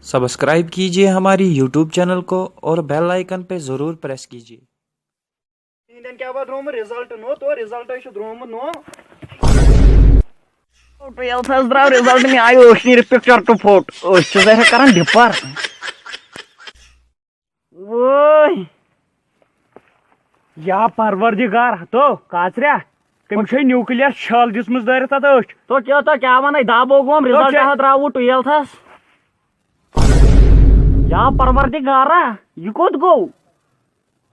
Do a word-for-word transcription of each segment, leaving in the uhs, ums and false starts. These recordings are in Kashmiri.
सब्सक्राइब कीजिए हमारी यूट्यूब चैनल को और बेल आइकन पे ज़रूर प्रेस कीजिए। تِہِنٛدٮ۪ن کیٛاہ بہٕ درٛامُت رِزلٹ نوٚو، تو رِزلٹ چھُ درٛامُت نوٚو۔ ٹُویلتھس درٛاو رِزلٹ، مےٚ آیہِ ٲشنیٖرِ پِکچر ٹُو فوٹ۔ أسۍ چھِ ظٲہِر کران ڈِپر۔ وٲے۔ یا پروردگار، تو کاژریا، تٔمۍ چھے نیوکلیر شل دِژمٕژ دٲرِتھ تتھ أچھ۔ تو کیٛاہ، تو کیٛاہ ونے، دبو گوم، تو رِزلٹ کیٛاہ؟ ہا درٛاوُ ٹُویلتھس۔ یا پروردگارا، یہِ کوٚت گوٚو؟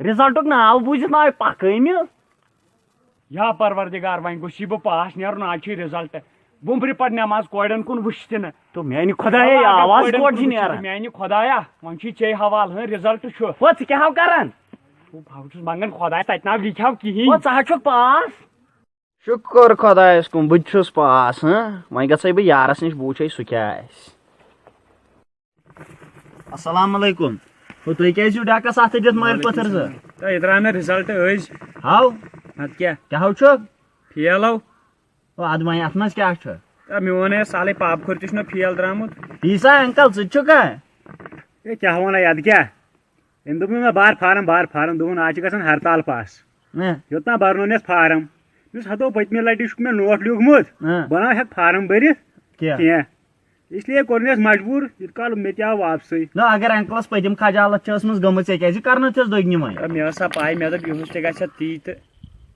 رِزلٹُک ناو بوٗزِتھ ما آیہِ پکٲنہِ؟ یا پروردگار، وۄنۍ گوٚژھ یہِ بہٕ پاس نیرُن، آز چھُے رِزلٹ۔ وُمبرِ پتہٕ نٮ۪ماز کورٮ۪ن کُن وٕچھتہِ نہٕ۔ تو میانہِ خۄدایا، وۄنۍ یہِ اگر آواز کورٮ۪ن کوٚت چھِ کُن وٕچھتھ، نیران؟ میانہِ خۄدایا، وۄنۍ چھُے ژے حوالہٕ، ہہ، رِزلٹ چھُ۔ وۄنۍ ژٕ کیٛاہ ہو کران؟ بہٕ چھُس منگان خۄدایس، تتہِ نہ لیکھِ ہاو کِہیٖنۍ۔ وۄنۍ ژٕ ہا چھُکھ پاس۔ شُکر خۄدایس کُن، بہٕ تہِ چھُس پاس، ہہ؟ وۄنۍ گژھے بہٕ یارس نِش، بہٕ وٕچھے سُہ کیٛاہ آسہِ۔ السلام علیکم۔ ہُہ، تُہۍ کیٛازِ چھِو ڈاکٹر ستھ دِتھ مٲلۍ پٔتھٕر زٕ؟ تہٕ یہِ درٛاو مےٚ رِزلٹ أزۍ۔ ہاو؟ نتہٕ کیٛاہ؟ کیٛاہ ہاو چھُ؟ فیل ہو۔ او، ادٕ وۄنۍ اتھ منٛز کیٛاہ چھُ؟ تہٕ میون ہے سہلٕے پاپہٕ کھۄر تہِ چھُنہ فیل درٛامُت۔ عیسیٰ انکل، ژٕ تہِ چھُکھا؟ ہے، کیٛاہ وَنان، یَتھ کیٛاہ؟ أمۍ دوٚپ مےٚ، بار فارم، بار فارم، دوٚپُن، آز چھِ گژھان ہرتال پاس۔ اۭں۔ یوٚت تام بَرنو نہٕ یَتھ فارم۔ مےٚ دوٚپُس، ہتو پٔتمہِ لَٹہِ چھُکھ مےٚ نوٹ لیوٗکھمُت، اۭں۔ بہٕ نہ ہٮ۪کہٕ فارم بٔرِتھ کیٛاہ؟ کینٛہہ۔ اس لیے کوٚر مےٚ یَتھ مجبوٗر، یوٗت کال مےٚ تہِ آو واپسٕے۔ نہ، اگر انکلس پٔتِم خجالت چھِ ٲسمٕژ گٔمٕژ، ژےٚ کیٛازِ کرنٲوتھس دٔگنہِ وۄنۍ؟ ہے، مےٚ ٲس سا پَے، مےٚ دوٚپ، یِہُس تہِ گژھِ ہا تی تہٕ۔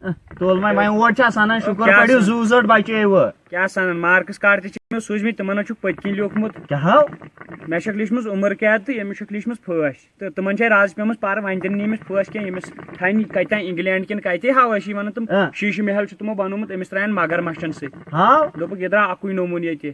اہ، تُل وۄنۍ، وۄنۍ اور چھا سنان، شُکر کیٛاہ پٔرِو سن؟ زُو زٔٹ بچے وٕ۔ کیٛاہ سنان، مارکس کارڈ تہِ چھِ مےٚ سوٗزمٕتۍ، تِمن حظ چھُکھ پٔتۍ کِنۍ لیوٗکھمُت۔ کیٛاہ ہو؟ مےٚ چھکھ لیٖچھمٕژ عمر قید تہٕ ییٚمِس چھکھ لیٖچھمٕژ پھٲسۍ۔ تہٕ تِمن چھے رز پیمٕژ پرٕ، وۄنۍ تہِ نہٕ ییٚمِس پھٲسۍ کینٛہہ، ییٚمِس تھاینہِ کتہِ تام انگلینڈ کِنہٕ کتہِ ہاو ٲسی ونان تِم، اہ۔ شیٖشہٕ محل چھُ تِمو بنومُت أمِس ترٛاین مگر مچھن سۭتۍ۔ ہاو؟ دوٚپُکھ، یہِ درٛاو اکُے نموٗنہٕ ییٚتہِ۔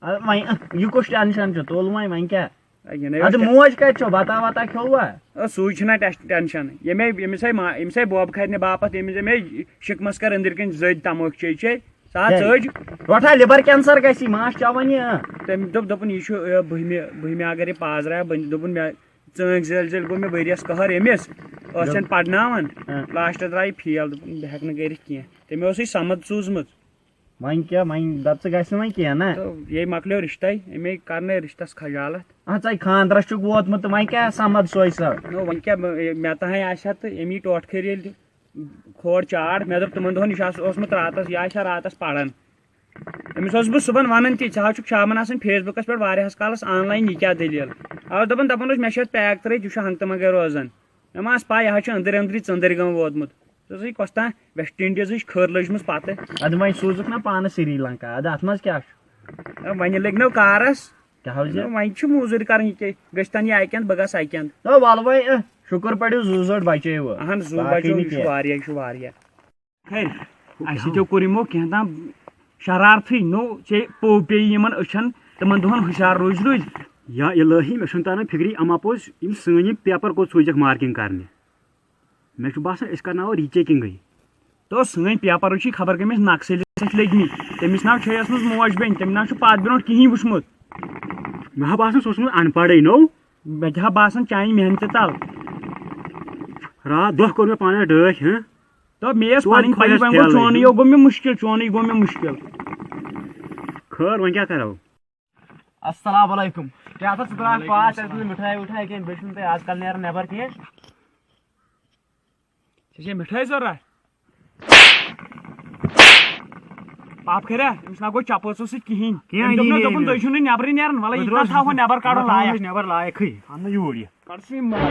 ادٕ وۄنۍ، اہ، یہِ کُس ٹینشن چھُ؟ تُل وۄنۍ، وۄنۍ کیٛاہ؟ اہ، یہِ نَے ادٕ اوس موج کتہِ چھو؟ بتا وتا کھیوٚوا؟ اہ، سُے چھُنہ ٹٮ۪س-، ٹینشن۔ ییٚمے، ییٚمِس ہے ما-، ییٚمِس ہے بوبہٕ کھرنہِ باپتھ، ییٚمِس ییٚمے شِکمس کٔر أنٛدٕرۍ کِنۍ زٔدۍ تموکھ چے چے۔ سُہ ہا کیٛازِ؟ ژٔج۔ ٹوٹھا لِور کینسر گژھی، ماچھ چٮ۪وان یہِ، اہ۔ تٔمۍ دوٚپ، دوٚپُن، یہِ چھُ، اہ، بٔہمہِ، بٔہمہِ اگر یہِ پازرایہ، بٔنۍ، دوٚپُن، مےٚ ژٲنٛگۍ زٲلۍ زٲلۍ گوٚو مےٚ ؤریَس قہر أمِس۔ ٲس دوٚپ- چھَنہٕ پرناوان۔ ہاں۔ لاسٹَس درٛاو یہِ فیل، دوٚپُن، بہٕ ہٮ۪کہٕ نہٕ کٔرِتھ کینٛہہ۔ تٔمۍ اوسُے سمد سوٗزمُت۔ وۄنۍ کیٛاہ، وۄنۍ دَپ ژٕ گژھِ نہٕ وۄنۍ کینٛہہ نا؟ تہٕ یے مۄکلیو رِشتَے، أمے کَرنَے رِشتَس خجالت۔ اَتھ ژَے خانٛدرَس چھُکھ ووتمُت تہٕ وۄنۍ کیٛاہ سمد سوے سا؟ نہ، وۄنۍ کیٛاہ، مےٚ تام آسہِ ہا تہٕ أمی ٹوٹھ کھٔرۍ ییٚلہِ کھور چار، مےٚ دوٚپ تِمَن دۄہَن، یہِ چھُ آس-، اوسمُت راتَس، یہِ آسہِ ہا راتَس پَران۔ أمِس اوسُس بہٕ صُبحن وَنان تہِ، ژٕ حظ چھُکھ شامَن آسان فیس بُکَس پٮ۪ٹھ واریاہَس کالَس آن لاین، یہِ کیٛاہ دٔلیٖل؟ اَوَے دوٚپُن، دَپان اوس، مےٚ چھِ اَتھ پیک ترٛٲیِتھ، یہِ چھُ ہنٛگتہٕ منٛگَے روزان۔ مےٚ ما ٲس پَے، یہِ حظ چھُ أنٛدٕرۍ أنٛدٕرٕے ژٔنٛدٕرۍ گام ووتمُت۔ ژٕ ٲسٕے کۄس تام ویسٹ انڈیزٕچ کھٔر لٔجمٕژ پَتہٕ۔ اَدٕ وۄنۍ سوٗزُکھ نا پانہٕ سری لنکا، اَدٕ اَتھ منٛز کیٛاہ چھُ؟ اَدٕ وۄنۍ لٔگۍ نو کارَس۔ کیٛاہ حظ یہِ؟ وۄنۍ چھِ موٚزوٗرۍ کَرٕنۍ، یہِ کیٛاہ گٔژھۍ تَن یہِ اَکہِ اَندٕ، بہٕ گژھٕ اَکہِ اَندٕ۔ نہ وَلہٕ وۄنۍ، اَہ، شُکُر پَڑیو زُو زٔٹ بَچے وٕ۔ اَہَن زُو باقٕے بَچو، نہٕ یہِ چھُ کینٛہہ۔ واریاہ، یہِ چھُ واریاہ۔ ہے، اَسہِ تہِ کوٚر یِمو کینٛہہ تام شرارتھٕے، نو، ژےٚ پوٚو پیٚیہِ یِمن أچھن، تِمن دۄہن ہُشار روٗزۍ روٗزۍ۔ یا الہی، مےٚ چھُنہٕ تران فِکری، اما پوٚز یِم سٲنۍ یِم پیپر کوٚت سوٗزِکھ مارکِنگ کرنہِ؟ مےٚ چھُ باسان، أسۍ کرناوو ری چیکنگٕے۔ تو سٲنۍ پیپر وٕچھی خبر کٔمِس نکسلِس سۭتۍ لٔگۍ مٕتۍ، تٔمِس ناو چھے ٲسمٕژ موج بیٚنہِ، تٔمۍ ناو چھُ پتھ برونٛٹھ کِہیٖنۍ وٕچھمُت۔ مےٚ ہا باسان، سُہ اوسمُت ان پڑھٕے نو۔ مےٚ تہِ ہا باسان، چانہِ محنتہِ تل۔ راتھ دۄہ کوٚر مےٚ پانس ڈٲکھۍ، ہہ؟ تو مےٚ ٲس توتہِ پنٕنۍ پَیی، خۄدایَس وۄنۍ گوٚو پھیلٕے چونُے نہٕ۔ یوت گوٚو مےٚ مُشکِل، چونُے گوٚو مےٚ مُشکِل۔ خٲر، وۄنۍ کیٛاہ کَرو؟ السلام علیکم۔ کیٛاہ سا ژٕ ترٛاوکھ وعلیکم پاس، اَسہِ السلام۔ نہٕ مِٹھٲے وِٹھٲے کینٛہہ، بیٚیہِ چھُنہٕ تۄہہِ آز کل نیران نٮ۪بر کینٛہہ۔ ژےٚ چھے مِٹھٲے ضوٚرتھ؟ پاپہٕ کھریا، أمِس نہ گوٚو چپٲژو سۭتۍ کِہیٖنۍ۔ کینٛہہ أمۍ دوٚپ یی مےٚ، نہٕ دوٚپُن، یہِ۔ تُہۍ چھِو نہٕ نٮ۪برٕے نیران، وَلہٕ، یہِ أدرو کَتھ تھاوہو نٮ۪بر کَڑُن أدرو لایق۔ نٮ۪بر لایقٕے، اَن نہٕ یوٗرۍ یہِ۔ کَڑ سُہ یہِ مٔلۍ۔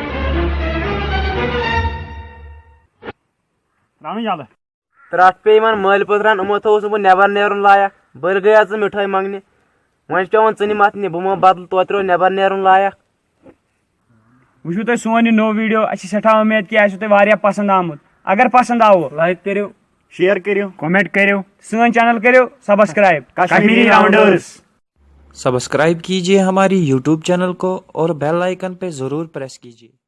ترٛاونہٕ یَلہٕ۔ ترٛٹھ پیٚیہِ یِمن مٲلۍ پٔترن، یِمو تھوٚوُس نہٕ بہٕ نٮ۪بر نیرُن لایق۔ بٔلۍ گٔیس ژٕ مِٹھٲے منٛگنہِ۔ وۄنۍ چھِ پٮ۪وان ژٕنہِ مَتھنہِ، بہٕ ما بدلہٕ توتہِ روزٕ نٮ۪بر نیرُن لایق۔ وٕچھِو تُہۍ سون یہِ نوٚو ویٖڈیو، اَسہِ چھِ سٮ۪ٹھاہ اُمید کہِ آسِوٕ تۄہہِ واریاہ پسنٛد آمُت۔ اگر پسنٛد آوُ، لایک کٔرِو، شیئر کٔرِو، کمنٹ کٔرِو، سٲنۍ چینل کٔرِو سبسکرائب کشمیری کشمیری راؤنڈٲرس۔ راؤنڈٲرس۔ سبسکرائب کیجیے ہماری یوٹیوب چینل کو اور بیل آئیکن پہ ضرور پریس کیجیے۔